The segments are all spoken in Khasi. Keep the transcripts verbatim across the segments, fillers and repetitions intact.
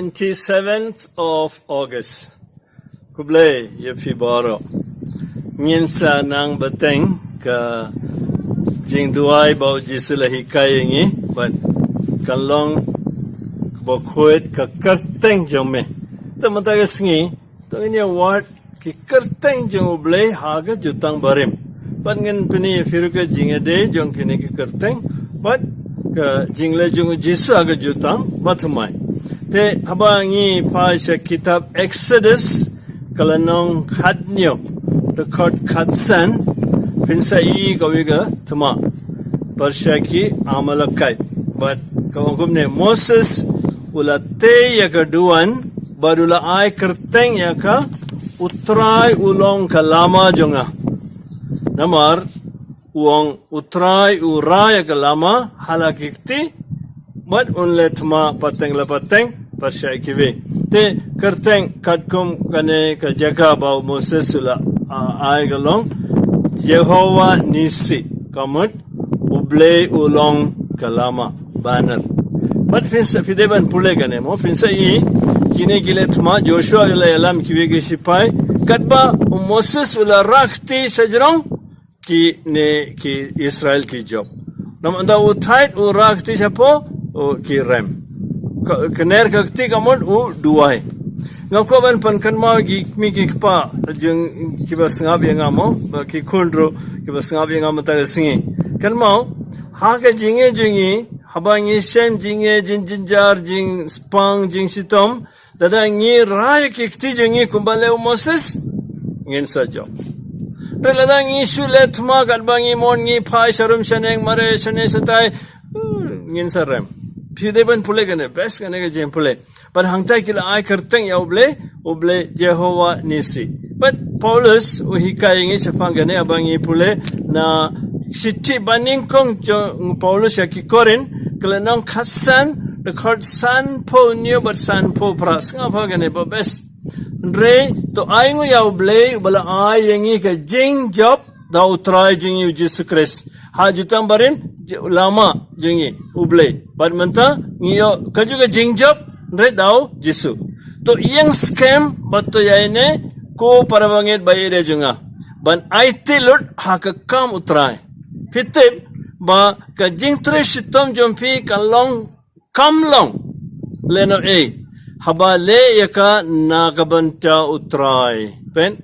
Twenty-seventh of August. Khublei ïa phi baroh. Ngin sa nang bteng ka jingduwai ba u Jisu u la hikai ïa ngi, bad kan long kaba khuid ka kyrteng jong me. Te mynta ka sngi, to ngin ïa wad ki kyrteng jong u Blei ha ka Jutang Barim. Bad ngin pyni ïa phi ruh ka jingïadei jong kine ki kyrteng bad ka jingleh jong u Jisu ha ka Jutang Bathymmai. Te haba ngi phai sha kitab Exodus, ka lynnong khathynñiew, dkhot khatsan, phin sa ïohi kawei ka thma. Pyrshah ki Amalekite. Bad ka ong kumne: Moses u la tei ïa ka duwan bad u la ai kyrteng ïa ka: U Trai u long ka lama jong nga. Namar u ong: U Trai u rah ïa ka lama ha la ki kti, bad un leh thma pateng la pateng pyrshah ïa kiwei. Te kyrteng katkum kane ka jaka ba u Moses u la, ah, ai ka long Jehovah Nissi, ka mut U Blei u long ka lama, banner. Bad phin sa, phi dei ban pule kane mo, phin sa ïohi kine ki leh thma, Joshua u la ïalam kiwei ki sipai, katba u Moses u la rah kti shajrong, kine ki Israel ki jop. Namar u thait u rah kti shapoh, u ki rem. Ka, kane ka kti ka mut u duwai. Nga kwah ban pynkynmaw ïa ki kmie ki kpa jong kiba sngap ïa nga mo, ba ki khun ruh kiba sngap ïa nga mynta ka sngi. Kynmaw, ha ka jingïeit jong ngi, haba ngi shem jingïeit, jing, jingjynjar, jingspang, jingshitom, lada ngi rah ïa ki kti jong ngi kumba leh u Moses, ngin sa jop. Hynrei lada ngi shu leh thma katba ngi mon, ngi phai sharum shaneng, mareh shane shatai, uh, ngin sa rem. Phi dei ban pule kane, best kane ka jingpule. Bad hangta ki la ai kyrteng ïa U Blei, U Blei Jehovah Nissi. Bad Paulus u hikai ïa ngi shaphang kane, haba ngi pule na shithi banyngkong jong u Paulus ïa ki Korinth, ka lynnong khatsan, dkhot sanphew hynñiew bad sanphew phra. Sngap ha kane ba best. Hynrei to ainguh ïa U Blei uba la ai ïa ngi ka jingjop da U Trai jong ngi u Jisu Khrist. Ha Jutang Barim, j-, lama jong ngi U Blei. Bad mynta ngi ïoh kajuh ka jingjop, hynrei da u Jisu. To ïeng skhem bad to ïaineh, ko para bangeit ba ïeit jong nga, ban aiti lut ha ka kam U Trai. Phi tip ba ka jingtrei shitom jong phi kan long, kam long lehnohei, haba leh ïa ka na ka bynta U Trai. Peit,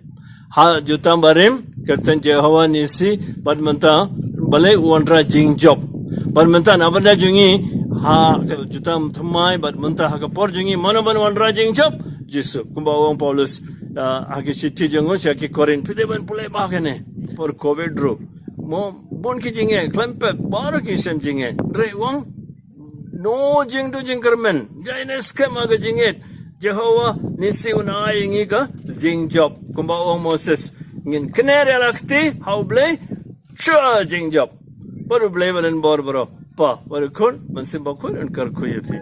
ha Jutang Barim, kyrteng Jehovah Nissi, bad mynta balei? U wanrah jingjop. Bad mynta na bynta jong ngi, ha ka Jutang Thymmai, bad mynta ha ka por jong ngi, mano ban wanrah jingjop? Jisu. Kumba ong Paulus, ah, ha ki shithi jong u sha ki Korinth, phi dei ban pule ba kane por covid ruh, mo, bun ki jingeh, khlem pep, baroh ki shem jingeh. Hynrei u ong, no jingduh jingkyrmen, ïaineh skhem ha ka jingïeit. Jehovah Nissi un ai ïa ngi ka jingjop. Kumba ong Moses, ngin kner ïa la kti ha U Blei, sha jingjop. Bad U Blei ba don bor baroh, Kpa, bad U Khun, Mynsiem Bakhuid un kyrkhu ïa phi.